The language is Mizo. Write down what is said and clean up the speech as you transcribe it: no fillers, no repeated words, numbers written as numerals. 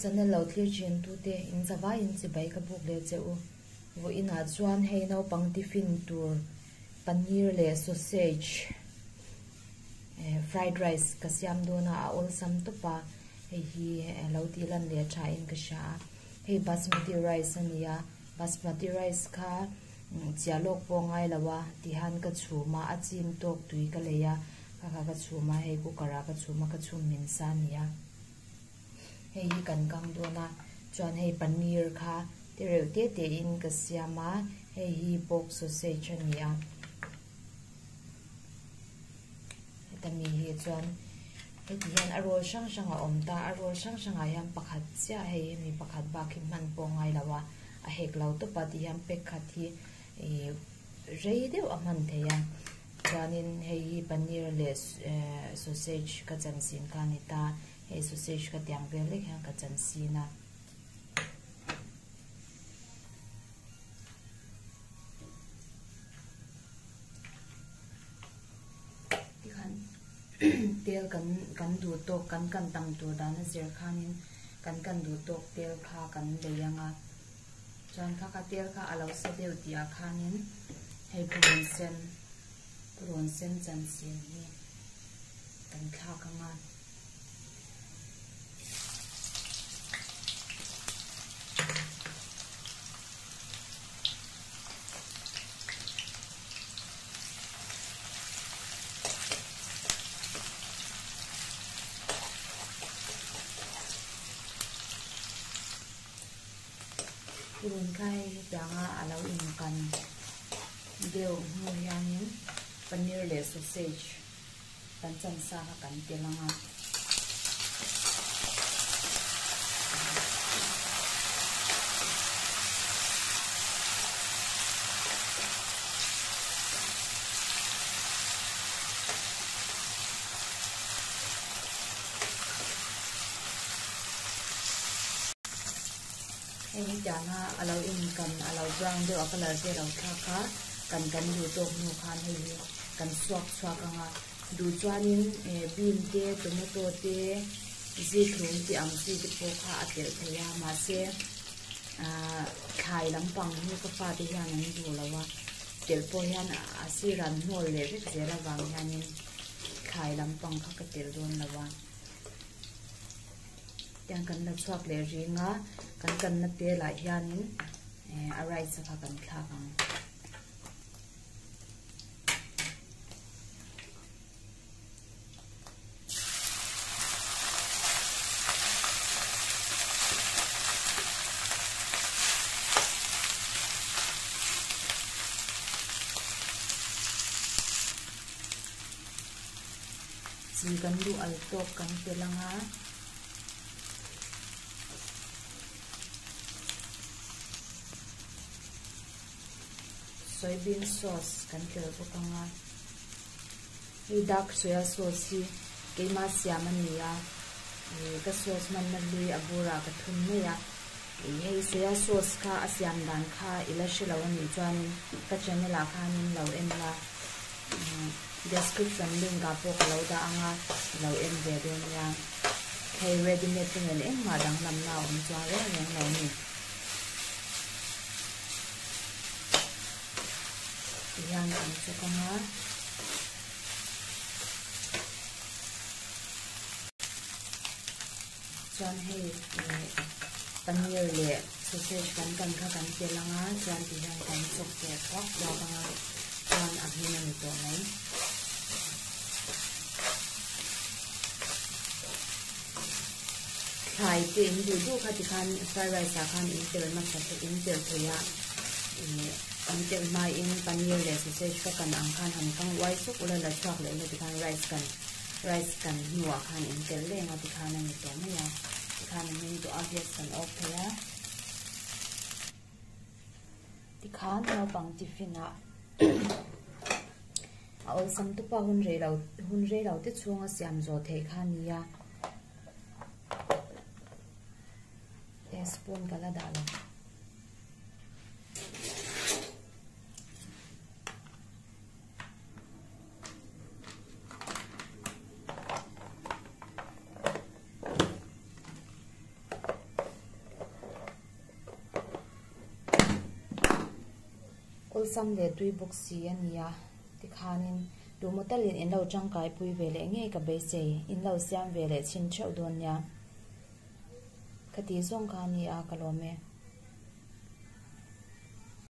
channel lo thlir thin tute in zavai in chibai ka buk leh che u. Vawiinah chuan hei naupang tiffin tur paneer leh sausage fried rice ka siam dawn a, a awlsam tawp a, hei hi lo tih lan leh tha in ka hria a. Hei basmati rice a ni a, basmati rice kha chiah lawk pawh a ngai lo a tihan ka chhum a, a chin tawk tui ka lei a, kha kha ka chhum a, hei cooker ah ka chhum a, ka chhum min sa a ni a. Hei hi kan kang dawn a, chuan hei paneer kha te reuh te te in ka siam a, hei hi pork sausage a ni a. Heta mi hi chuan heti hian a roll hrang hrang a awm ta, a roll hrang hrangah hian pakhat chiah hei hemi pakhat bak hi hman pawh a ngai lo a, a hek lo tawp a ti hian pack khat hi ih rei deuh a hman thei a, chuanin hei hi paneer leh sausage ka chan sin kha a ni ta, hei sausage ka tiang vel lek hian ka chan sin a. Tikhan tel kan kan duh tawk kan kan tam tur dan a zir khanin kan kan duh tawk tel kha kan lei ang a chuan kha kha tel kha a lo sa deuh tih ah khanin hei purun sen purun sen chanchin hi kan thlak ang a. Purun kha hei hetianga a lo inkan deuh hnu hianin paneer leh sausage kan chan sa kha kan tel ang a. Hei hetianga a lo inkan a lo brown deuh a colour te a lo thlak a kan kan duh tawk hnu khan hei hi kan suak chhuak ang a duh chuanin eh bean te tomato te zikhlum tih ang chi te pawh kha a telh thei a mahse ah thlai lampang hi ka fate hian an duh lo a telh pawh hian a sir an hnawl leh vek zel avang hianin thlai lampang kha ka telh dawn lo a tiang kan la chhuak leh ring a kan kanna tel ah hianin eh a rice kha kan thlak ang. Chi kan duh al tawk kan tel ang a. Soybean sauce kan tel bawk ang a hei dark soya sauce hi keima siam a ni a ih ka sauce hmanna hlui a burah ka thun mai a ih hei soya sauce kha a siam dan kha i la hre lo a nih chuanin ka channel ah khanin lo en la description link ah pawh ka lo dah ang a lo en ve dawn nia hei ready made te nen engmah danglamna a awm chuang reng reng lo a ni. Tihian kan chuk ang a. Chuan hei ih paneer leh sausage kan kan kha kan tel ang a chuan tihian kan chuk teh thuak thuak ang a chuan a hmin a ni tawh mai. Thlai te in duh duh kha tikhan fried rice ah khan in tel hmasa thei in tel thei a ih an tel hmain paneer leh sausage ka kan ang khan han kang uai suk ula la chhuak leh ula tikhan rice kan rice kan hnuah khan in tel reng a tikhan a ni tawh mai a tikhan a hming tawh a gas kan off thei a tikhan naupang tiffin ah a awlsam tupa hun rei lo hun rei lo te chhunga siam zawh theih kha a ni a. He spoon ka la dah lo. Awlsam leh tui bawk si a nia tikhanin tumaw talin in lo tangkai pui ve leh ngei ka beisei in lo siam ve leh chhin theuh dawn nia. Ka tih zawng kha a ni a ka lawm e.